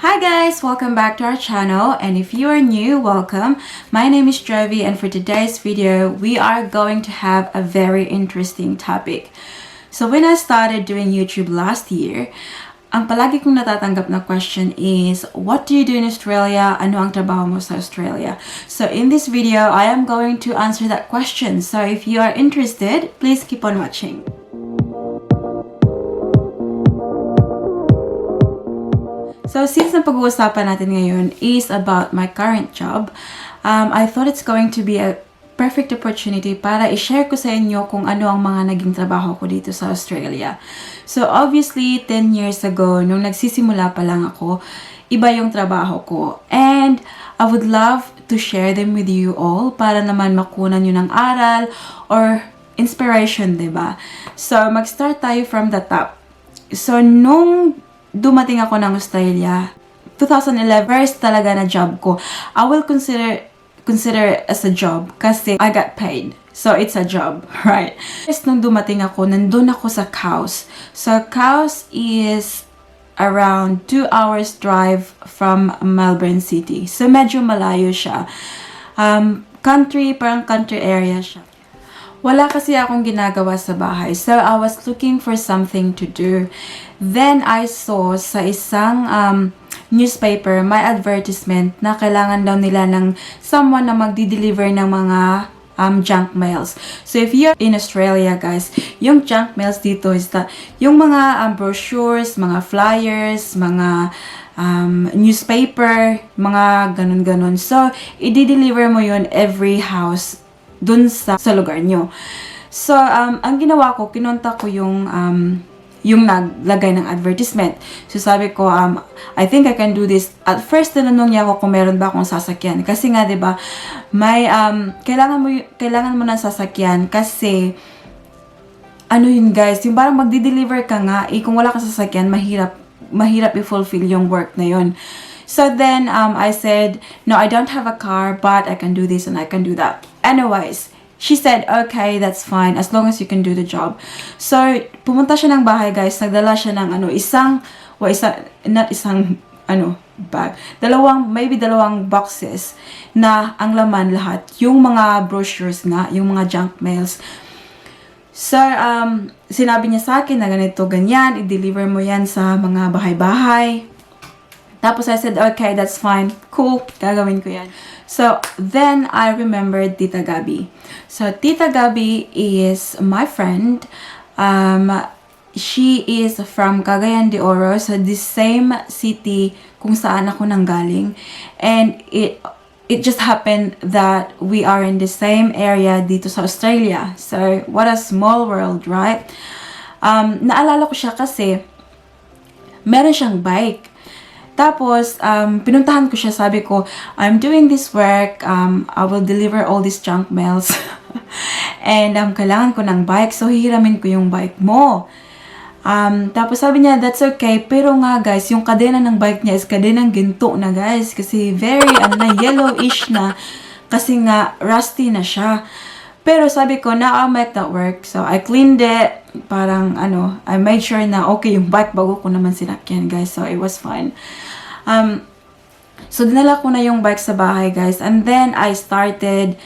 Hi guys! Welcome back to our channel, and if you are new, welcome. My name is Jovi, and for today's video, we are going to have a very interesting topic. So when I started doing YouTube last year, ang palagi kong natatanggap na question is, what do you do in Australia? Ano ang trabaho mo sa Australia? So in this video, I am going to answer that question. So if you are interested, please keep on watching. So since ang pag-uusapan natin ngayon is about my current job, I thought it's going to be a perfect opportunity para i-share ko sa inyo kung ano ang mga naging trabaho ko dito sa Australia. So obviously, 10 years ago, nung nagsisimula pa lang ako, iba yung trabaho ko. And I would love to share them with you all para naman makunan nyo ng aral or inspiration, diba? So mag-start tayo from the top. So nung dumating ako ng Australia, 2011, first talaga na job ko. I will consider it as a job kasi I got paid. So, it's a job, right? First, nung dumating ako, nandun ako sa Cows. So, Cows is around 2 hours drive from Melbourne City. So, medyo malayo siya. Parang country area siya. Wala kasi akong ginagawa sa bahay. So, I was looking for something to do. Then, I saw sa isang newspaper, may advertisement na kailangan daw nila ng someone na magdi-deliver ng mga junk mails. So, if you're in Australia, guys, yung junk mails dito is yung mga brochures, mga flyers, mga newspaper, mga ganun-ganun. So, i-deliver mo yun every house dun sa lugar nyo. So, ang ginawa ko, kinonta ko yung naglagay ng advertisement. So, sabi ko, I think I can do this. At first, tinanong niya ako kung meron ba akong sasakyan. Kasi nga, diba, may, kailangan mo ng sasakyan kasi, ano yun guys, yung parang magdi-deliver ka nga, kung wala kang sasakyan, mahirap i-fulfill yung work na yun. So then, I said, no, I don't have a car, but I can do this and I can do that. Anyways, she said, okay, that's fine, as long as you can do the job. So, pumunta siya ng bahay, guys. Nagdala siya ng bag. Maybe dalawang boxes na ang laman lahat. Yung mga brochures nga, yung mga junk mails. So, sinabi niya sa akin na ganito, ganyan, i-deliver mo yan sa mga bahay-bahay. Tapos I said, okay, that's fine. Cool, gagawin ko yan. So, then I remembered Tita Gabi. So, Tita Gabi is my friend. She is from Cagayan de Oro, so the same city kung saan ako nanggaling. And it just happened that we are in the same area dito sa Australia. So, what a small world, right? Naalala ko siya kasi meron siyang bike. Tapos, pinuntahan ko siya, sabi ko, I'm doing this work, I will deliver all these junk mails. And, kailangan ko ng bike, so hihiramin ko yung bike mo. Tapos sabi niya, that's okay, pero nga guys, yung kadena ng bike niya is kadenang ginto na guys, kasi very, yellowish na, kasi nga, rusty na siya. Pero sabi ko, na I'll make that work. So, I cleaned it. Parang, I made sure na okay yung bike bago ko naman sinakyan, guys. So, it was fine. So, dinala ko na yung bike sa bahay, guys. And then, I started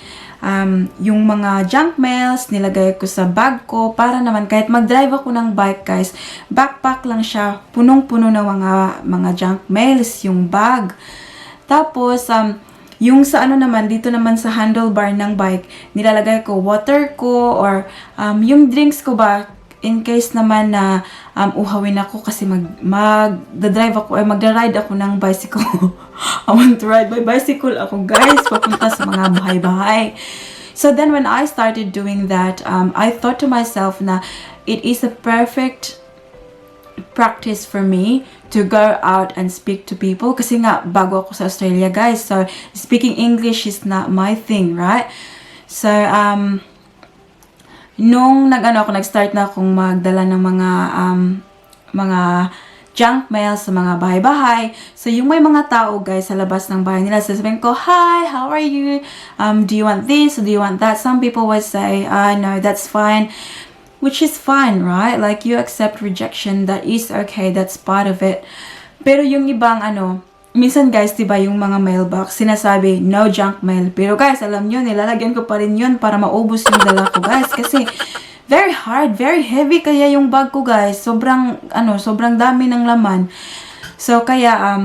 yung mga junk mails, nilagay ko sa bag ko para naman kahit mag-drive ako ng bike, guys, backpack lang siya. Punong-puno ng mga junk mails, yung bag. Tapos, yung sa naman, dito naman sa handlebar ng bike, nilalagay ko water ko or yung drinks ko ba, in case naman na uhawin ako kasi magda-drive ako or magra-ride ako ng bicycle. I want to ride my bicycle ako, guys, papunta sa mga bahay-bahay. So then when I started doing that, I thought to myself na it is a perfect practice for me to go out and speak to people kasi nga bago ako sa Australia, guys, so speaking English is not my thing, right? So nung nag-start na akong magdala ng mga junk mail sa mga bahay-bahay, so yung may mga tao, guys, sa labas ng bahay nila, sasabihin ko, hi, how are you? Do you want this? Do you want that? Some people would say, no, that's fine. Which is fine, right? Like, you accept rejection. That is okay. That's part of it. Pero yung ibang, minsan guys, diba yung mga mailbox, sinasabi, no junk mail. Pero guys, alam nyo, nilalagyan ko pa rin yun para maubos yung dala ko guys. Kasi, very hard, very heavy kaya yung bag ko guys. Sobrang dami ng laman. So, kaya,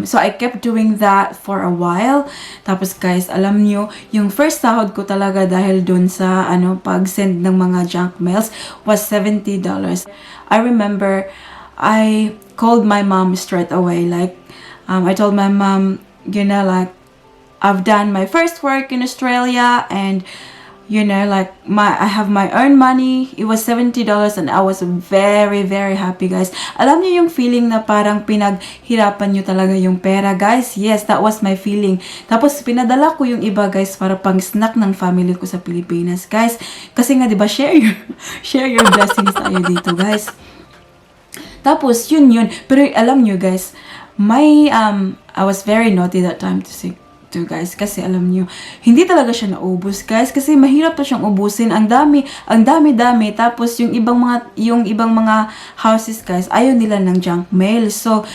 so I kept doing that for a while. Tapos guys, alam nyo, yung first sahod ko talaga dahil dun sa pag-send ng mga junk mails was $70. I remember I called my mom straight away. Like, I told my mom, like, I've done my first work in Australia and like I have my own money. It was $70 and I was very, very happy guys. Alam niyo yung feeling na parang pinaghirapan niyo talaga yung pera guys? Yes, that was my feeling. Tapos pinadala ko yung iba guys para pang snack ng family ko sa Pilipinas guys. Kasi nga diba share your blessings tayo dito guys. Tapos yun. Pero alam niyo guys, I was very naughty that time to guys, kasi alam niyo, hindi talaga siya naubos guys, kasi mahirap to siyang ubusin, ang dami, tapos yung ibang mga houses guys, ayaw nila ng junk mail, so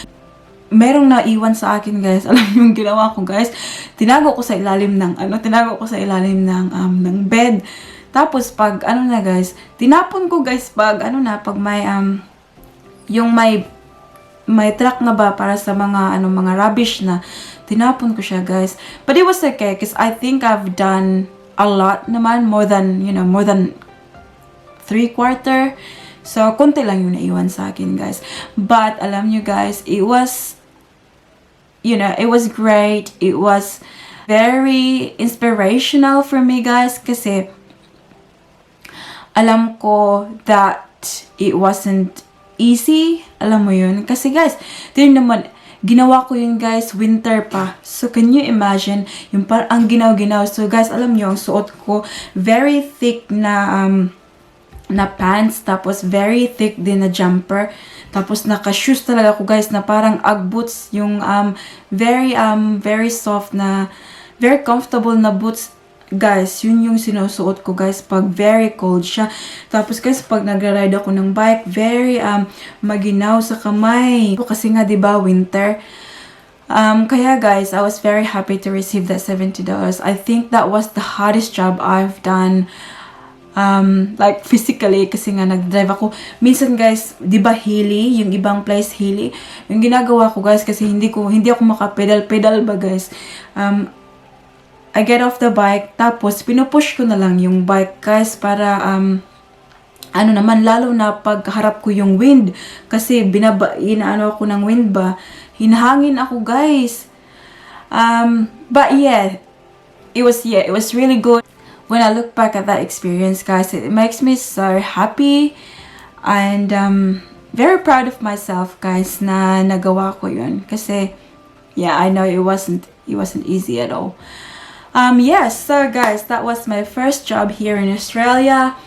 merong naiwan sa akin guys. Alam niyo yung ginawa ko guys, tinago ko sa ilalim ng ng bed, tapos pag na guys, tinapon ko guys pag may truck na ba para sa mga mga rubbish na, tinapon ko siya guys. But it was okay because I think I've done a lot naman, more than 3/4. So konti lang yung naiwan sa akin guys. But alam nyo guys, it was great. It was very inspirational for me guys, kasi alam ko that it wasn't easy. Alam mo yun? Kasi guys, naman, ginawa ko yun guys, winter pa. So, can you imagine? Yung parang ang ginaw-ginaw. So, guys, alam nyo, ang suot ko, very thick na pants. Tapos, very thick din na jumper. Tapos, naka-shoes talaga ko guys, na parang Ugg boots. Yung very soft na, very comfortable na boots. Guys, yun yung sinusuot ko guys pag very cold siya. Tapos guys, pag nagra-ride ako ng bike, very maginaw sa kamay. Kasi nga 'di ba winter. Kaya guys, I was very happy to receive that $70. I think that was the hardest job I've done. Like physically, kasi nga nag-drive ako. Minsan guys, 'di ba hilly, yung ibang place hilly. Yung ginagawa ko guys, kasi hindi ako makapedal ba guys. I get off the bike, tapos pinupush ko na lang yung bike guys para lalo na pag harap ko yung wind, kasi ako ng wind ba, hinahangin ako guys. But yeah, it was really good. When I look back at that experience guys, it makes me so happy and very proud of myself guys na nagawa ko yun, kasi yeah, I know it wasn't easy at all. Yes, so guys, that was my first job here in Australia.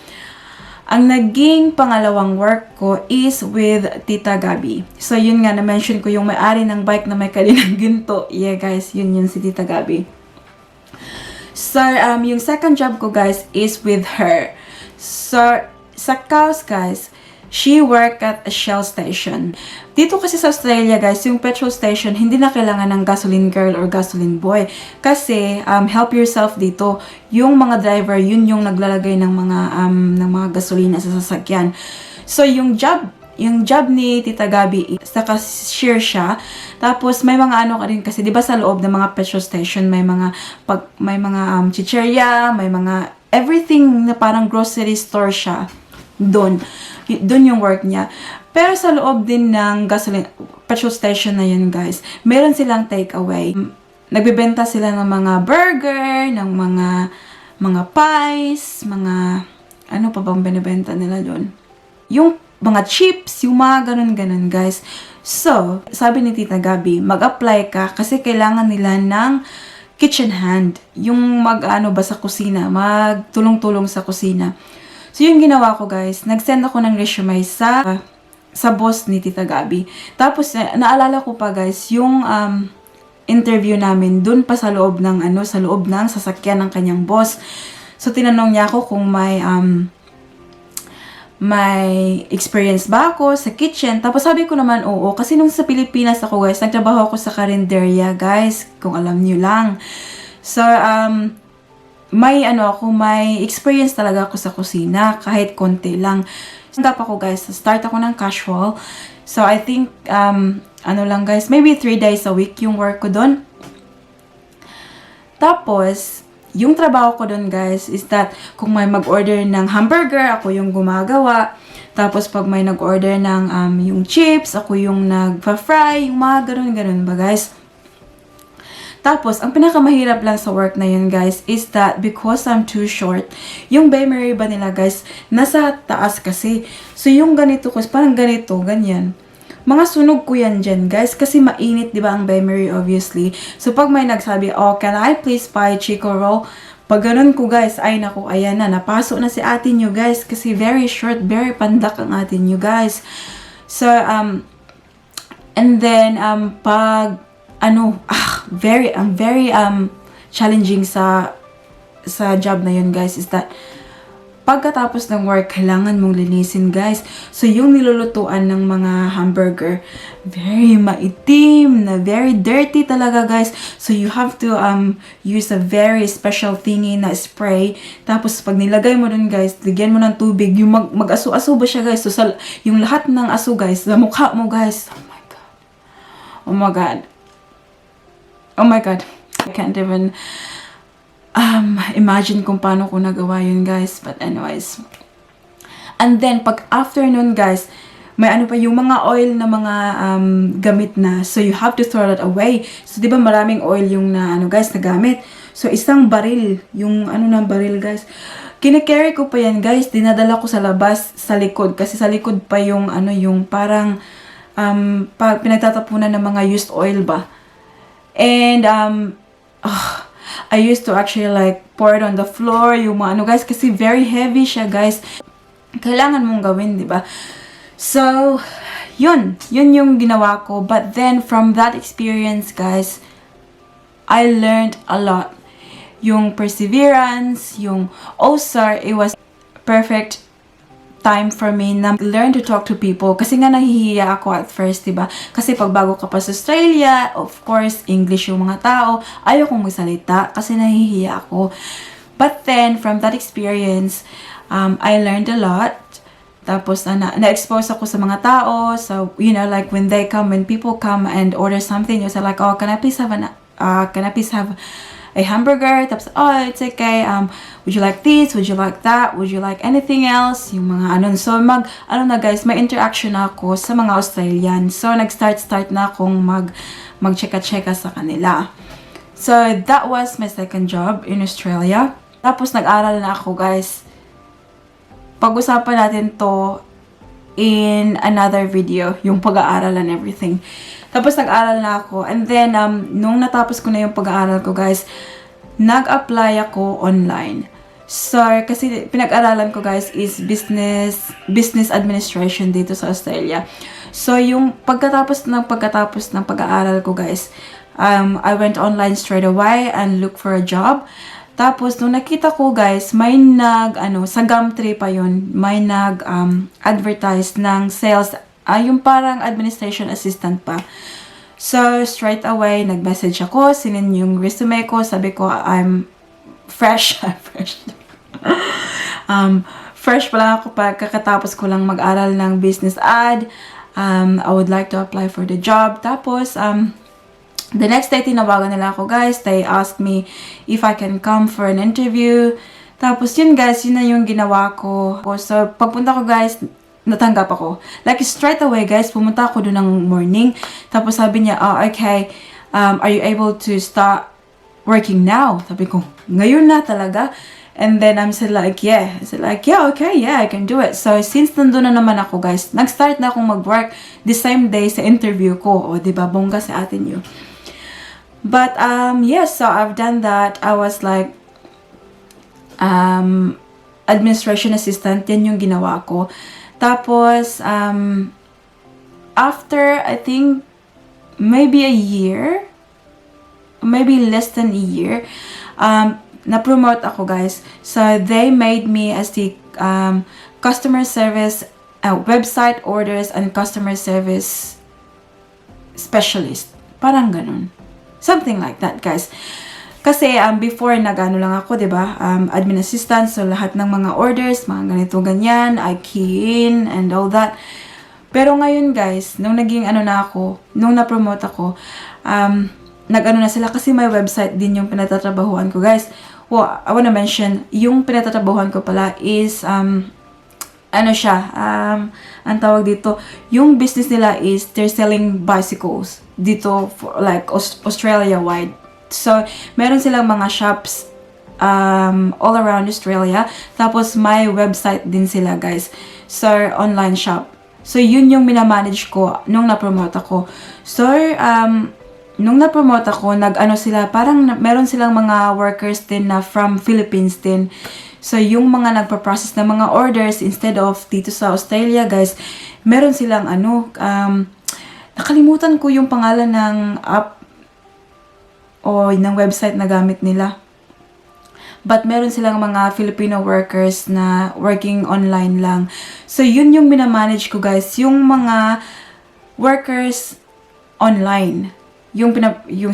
Ang naging pangalawang work ko is with Tita Gabi. So, yun nga, na-mention ko yung may-ari ng bike na may kalinang ginto. Yeah, guys, yun si Tita Gabi. So, yung second job ko, guys, is with her. So, sa Cows, guys, she worked at a Shell station. Dito kasi sa Australia guys, yung petrol station, hindi na kailangan ng gasoline girl or gasoline boy. Kasi, help yourself dito. Yung mga driver, yun yung naglalagay ng mga gasolina sa sasakyan. So, yung job ni Tita Gabi, sa cashier siya. Tapos, may mga ka rin kasi, di ba sa loob ng mga petrol station, may mga chicherya, may mga everything na parang grocery store siya. Doon yung work niya. Pero sa loob din ng petrol station na yun guys, meron silang takeaway. Nagbebenta sila ng mga burger, ng mga pies, mga ano pa bang binibenta nila doon? Yung mga chips, yung mga ganun guys. So, sabi ni Tita Gabi, mag-apply ka kasi kailangan nila ng kitchen hand. Yung sa kusina, magtulong-tulong sa kusina. So, yung ginawa ko guys, nag-send ako ng resume sa boss ni Tita Gabi. Tapos, naalala ko pa guys, yung interview namin dun pa sa loob ng sasakyan ng kanyang boss. So, tinanong niya ako kung may experience ba ako sa kitchen? Tapos sabi ko naman oo. Kasi nung sa Pilipinas ako guys, nagtrabaho ako sa karinderya guys. Kung alam nyo lang. So, may experience talaga ako sa kusina. Kahit konti lang. Tanggap ako guys. Start ako ng casual. So, I think, lang guys, maybe 3 days a week yung work ko doon. Tapos, yung trabaho ko doon guys is that kung may mag-order ng hamburger, ako yung gumagawa. Tapos pag may nag-order ng yung chips, ako yung nagpa-fry, yung mga ganun-ganun ba guys. Tapos, ang pinakamahirap lang sa work na yun guys is that because I'm too short, yung bakery ba nila guys, nasa taas kasi. So, yung ganito ko, parang ganito, ganyan. Mga sunog ko yan dyan, guys. Kasi mainit, di ba, ang bakery, obviously. So, pag may nagsabi, oh, can I please buy Chico roll? Pag ganun ko, guys, ay naku, ayan na. Napasok na si ate nyo, guys. Kasi very short, very pandak ang ate nyo, guys. So, and then, very challenging sa job na yun, guys, is that, pagkatapos ng work, kailangan mong linisin, guys. So, yung nilulutuan ng mga hamburger, very maitim, na very dirty talaga, guys. So, you have to use a very special thingy na spray. Tapos, pag nilagay mo dun, guys, ligyan mo ng tubig, yung mag-aso-aso ba siya, guys? So, yung lahat ng aso, guys, sa mukha mo, guys. Oh my God. Oh my God. Oh my God. I can't even imagine kung paano ko nagawa yun, guys. But anyways. And then, pag afternoon, guys, may pa yung mga oil na mga gamit na. So, you have to throw that away. So, di ba maraming oil yung guys, na gamit. So, isang baril. Yung ng baril, guys. Kine-carry ko pa yan, guys. Dinadala ko sa labas, sa likod. Kasi sa likod pa yung, yung parang, pinagtatapunan ng mga used oil ba. And, I used to actually like pour it on the floor, yung mga guys, kasi very heavy siya, guys. Kailangan mong gawin, di ba? So, yun yung ginawa ko. But then, from that experience, guys, I learned a lot. Yung perseverance, yung OSAR, it was perfect time for me na learn to talk to people. Kasi nga nahihiya ako at first, diba? Kasi pag bago ka pa sa Australia, of course, English yung mga tao. Ayaw kong magsalita kasi nahihiya ako. But then, from that experience, I learned a lot. Tapos, na-expose ako sa mga tao. So, like when people come and order something, you're like, oh, can I please have a hamburger? Tapos, oh, it's okay. Would you like this? Would you like that? Would you like anything else? Yung mga So, guys, may interaction ako sa mga Australian. So, nag-start na akong mag-cheka-cheka sa kanila. So, that was my second job in Australia. Tapos, nag-aral na ako, guys. Pag-usapan natin to in another video, yung pag-aaral and everything. Tapos, nag-aaral na ako. And then, nung natapos ko na yung pag-aaral ko, guys, nag-apply ako online. So, kasi pinag-aralan ko, guys, is business administration dito sa Australia. So, yung pagkatapos ng pag-aaral ko, guys, I went online straight away and looked for a job. Tapos, nung nakita ko, guys, may sa Gumtree pa yun, may advertise ng sales, yung parang administration assistant pa. So, straight away, nag-message ako, sinin yung resume ko, sabi ko, I'm fresh. Fresh pa lang ako kakatapos ko lang mag-aral ng business ad. I would like to apply for the job. Tapos, the next day, tinawagan nila ako, guys. They asked me if I can come for an interview. Tapos, yun, guys, yun na yung ginawa ko. So, pagpunta ko, guys, natanggap ako. Like, straight away, guys, pumunta ako doon ng morning. Tapos, sabi niya, oh, okay, are you able to start working now? Sabi ko, ngayon na talaga. And then, I'm said like, yeah. I said like, yeah, okay, yeah, I can do it. So, since nandun na naman ako, guys, nag-start na akong mag-work the same day sa interview ko. O, diba, bongga sa atin yun. But, yes, so I've done that. I was like, administration assistant, yan yung ginawa ko. Tapos, after, I think, maybe a year, maybe less than a year, na-promote ako, guys. So, they made me as the customer service, website orders, and customer service specialist. Parang ganun. Something like that, guys. Kasi before nagano lang ako, 'di ba? Admin assistant, so lahat ng mga orders, mga ganito ganyan, I key in and all that. Pero ngayon, guys, nung naging nung na-promote ako, nag-ano na sila kasi may website din yung pinatatrabahuan ko, guys. Well, I wanna mention, yung pinatatrabahuan ko pala is ang tawag dito, yung business nila is they're selling bicycles dito for, like Australia-wide. So, meron silang mga shops all around Australia. Tapos, may website din sila, guys. So, online shop. So, yun yung minamanage ko nung na-promote ako. So, nung na-promote ako, sila, parang meron silang mga workers din na from Philippines din. So, yung mga nagpa-process ng mga orders, instead of dito sa Australia, guys, meron silang nakalimutan ko yung pangalan ng app o ng website na gamit nila. But meron silang mga Filipino workers na working online lang. So, yun yung minamanage ko, guys. Yung mga workers online. Yung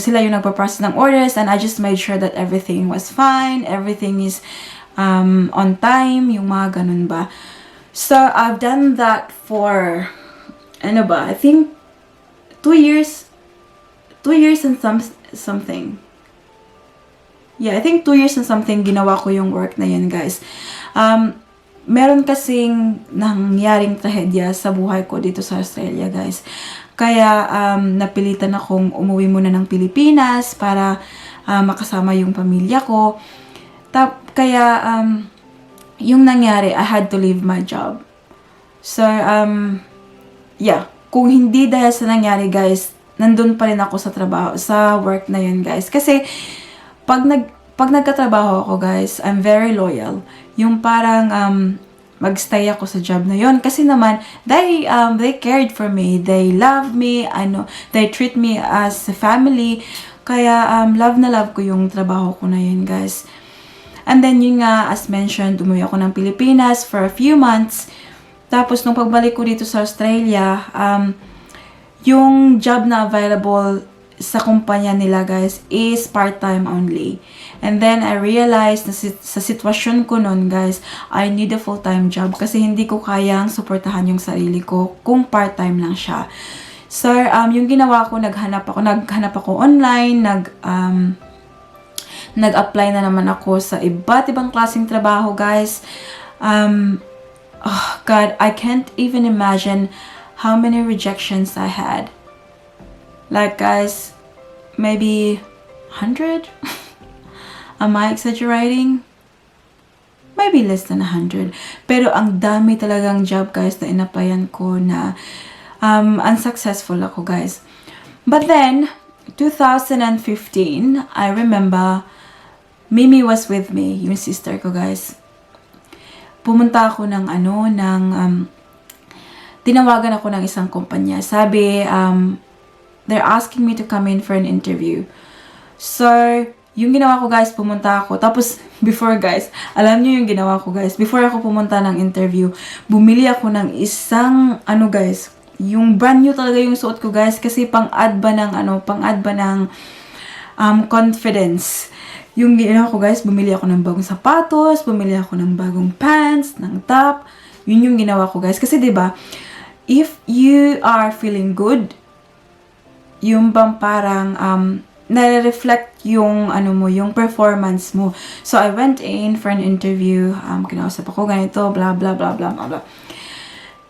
sila yung nagpa-process ng orders, and I just made sure that everything was fine. Everything is on time. Yung mga ganun ba. So, I've done that for, I think 2 years. 2 years and something. Yeah, I think 2 years and something ginawa ko yung work na yun, guys. Meron kasing nangyaring trahedya sa buhay ko dito sa Australia, guys. Kaya napilitan akong umuwi muna ng Pilipinas para makasama yung pamilya ko. Kaya yung nangyari, I had to leave my job. So, yeah. Kung hindi dahil sa nangyari, guys, nandun pa rin ako sa trabaho, sa work na yun, guys. Kasi, pag nagkatrabaho ako, guys, I'm very loyal. Yung parang magstay ako sa job na yon kasi naman they cared for me, they love me, they treat me as a family. Kaya love na love ko yung trabaho ko na yun, guys. And then yun nga, as mentioned, umuwi ako ng Pilipinas for a few months. Tapos nung pagbalik ko dito sa Australia, yung job na available sa kumpanya nila, guys, is part-time only. And then, I realized na sa sitwasyon ko nun, guys, I need a full-time job kasi hindi ko kayang suportahan yung sarili ko kung part-time lang siya. So, yung ginawa ko, naghanap ako online, nag-apply na naman ako sa iba't ibang klaseng trabaho, guys. Oh, God, I can't even imagine how many rejections I had. Like, guys, maybe 100? Am I exaggerating? Maybe less than 100. Pero ang dami talagang job, guys, na in-applyan ko na unsuccessful ako, guys. But then, 2015, I remember, Mimi was with me, yung sister ko, guys. Pumunta ako tinawagan ako ng isang kumpanya. Sabi, they're asking me to come in for an interview. So, yung ginawa ko, guys, pumunta ako. Tapos, before, guys, alam niyo yung ginawa ko, guys. Before ako pumunta ng interview, bumili ako ng isang, guys, yung brand new talaga yung suot ko, guys. Kasi pang-add ba ng confidence. Yung ginawa ko, guys, bumili ako ng bagong sapatos, bumili ako ng bagong pants, ng top. Yun yung ginawa ko, guys. Kasi, diba, if you are feeling good, yung bang parang nare-reflect yung yung performance mo. So I went in for an interview, kinausap ako ganito, blah blah blah blah blah.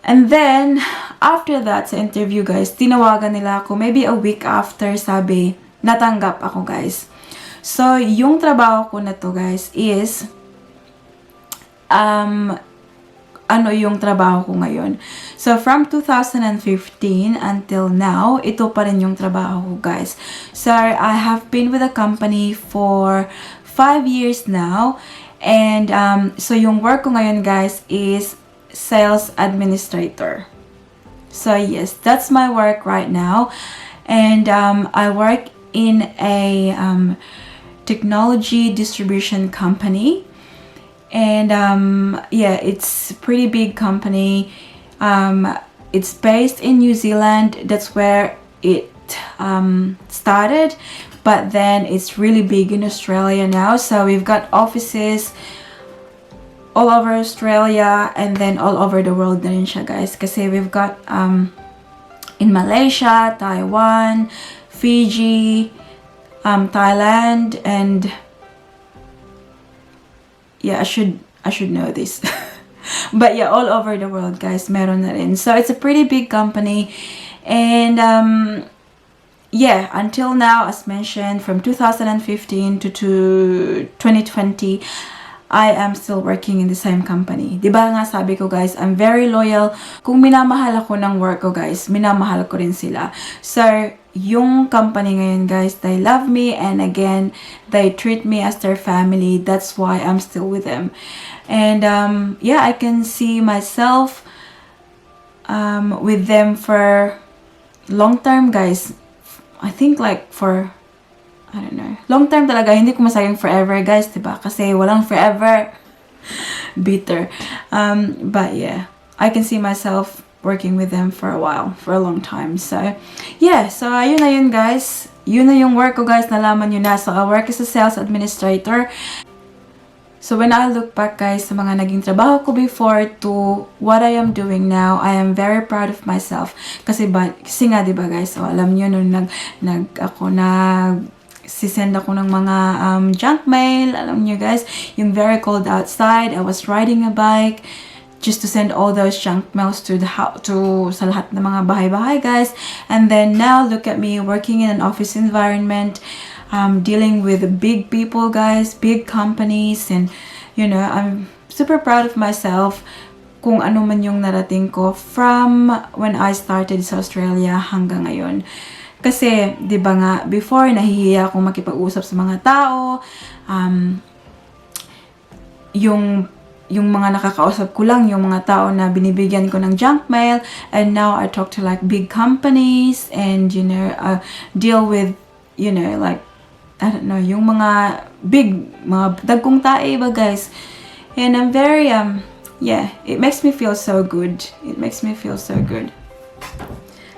And then after that sa interview, guys, tinawagan nila ako maybe a week after, sabi, natanggap ako, guys. So yung trabaho ko na to, guys, is yung trabaho ko ngayon. So, from 2015 until now, ito pa rin yung trabaho ko, guys. So, I have been with the company for 5 years now. And, so yung work ko ngayon, guys, is sales administrator. So, yes, that's my work right now. And, I work in a technology distribution company. And yeah, it's a pretty big company. It's based in New Zealand. That's where it started, but then it's really big in Australia now. So we've got offices all over Australia and then all over the world na rin siya, guys. Kasi we've got in Malaysia, Taiwan, Fiji, Thailand, and yeah, I should know this. But yeah, all over the world, guys, meron na rin. So it's a pretty big company. And yeah, until now, as mentioned, from 2015 to 2020, I am still working in the same company. Diba nga sabi ko, guys, I'm very loyal. Kung minamahal ako ng work ko, guys, minamahal ko rin sila. So, yung company ngayon, guys, they love me, and again, they treat me as their family. That's why I'm still with them. And yeah, I can see myself with them for long term, guys. I think like for, I don't know, long term talaga. Hindi ko masayang forever, guys, diba? Kasi walang forever. Bitter. But yeah, I can see myself working with them for a while, for a long time. So yeah, so yun na yun, guys. Yun na yung work ko, guys. Nalaman nyo na. So I work as a sales administrator. So when I look back, guys, sa mga naging trabaho ko before to what I am doing now, I am very proud of myself. Kasi nga, diba, guys, so alam nyo, nung sisend ako ng mga junk mail, alam nyo, guys, yung very cold outside, I was riding a bike just to send all those junk mails to sa lahat ng mga bahay-bahay, guys. And then now, look at me working in an office environment, dealing with big people, guys, big companies, and you know, I'm super proud of myself kung ano man yung narating ko from when I started sa Australia hanggang ngayon. Kasi, di ba nga, before, nahihiya akong makipag-usap sa mga tao, yung mga nakakausap ko lang, yung mga tao na binibigyan ko ng junk mail, and now I talk to like big companies, and you know, deal with, you know, like, I don't know, yung mga big, mga dagkong tae ba, guys. And I'm very, yeah, it makes me feel so good. It makes me feel so good.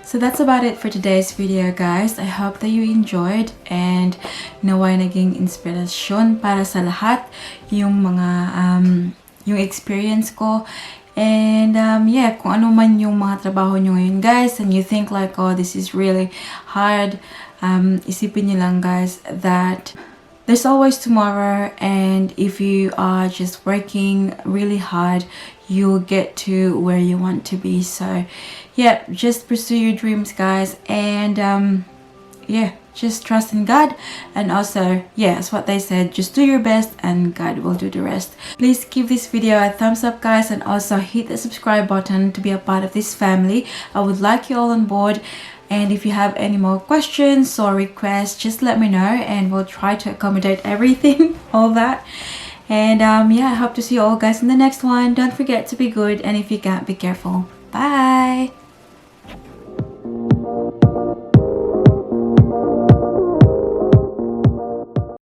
So that's about it for today's video, guys. I hope that you enjoyed and naway naging inspirasyon para sa lahat yung mga, yung experience ko. And yeah, kung ano man yung mga trabaho nyo ngayon, guys, and you think like, oh, this is really hard, isipin nyo lang, guys, that there's always tomorrow, and if you are just working really hard, you'll get to where you want to be. So yeah, just pursue your dreams, guys, and yeah, just trust in God. And also, yeah, it's what they said, just do your best and God will do the rest. Please give this video a thumbs up, guys, and also hit the subscribe button to be a part of this family. I would like you all on board. And if you have any more questions or requests, just let me know and we'll try to accommodate everything, all that. And yeah, I hope to see you all, guys, in the next one. Don't forget to be good, and if you can't, be careful. Bye!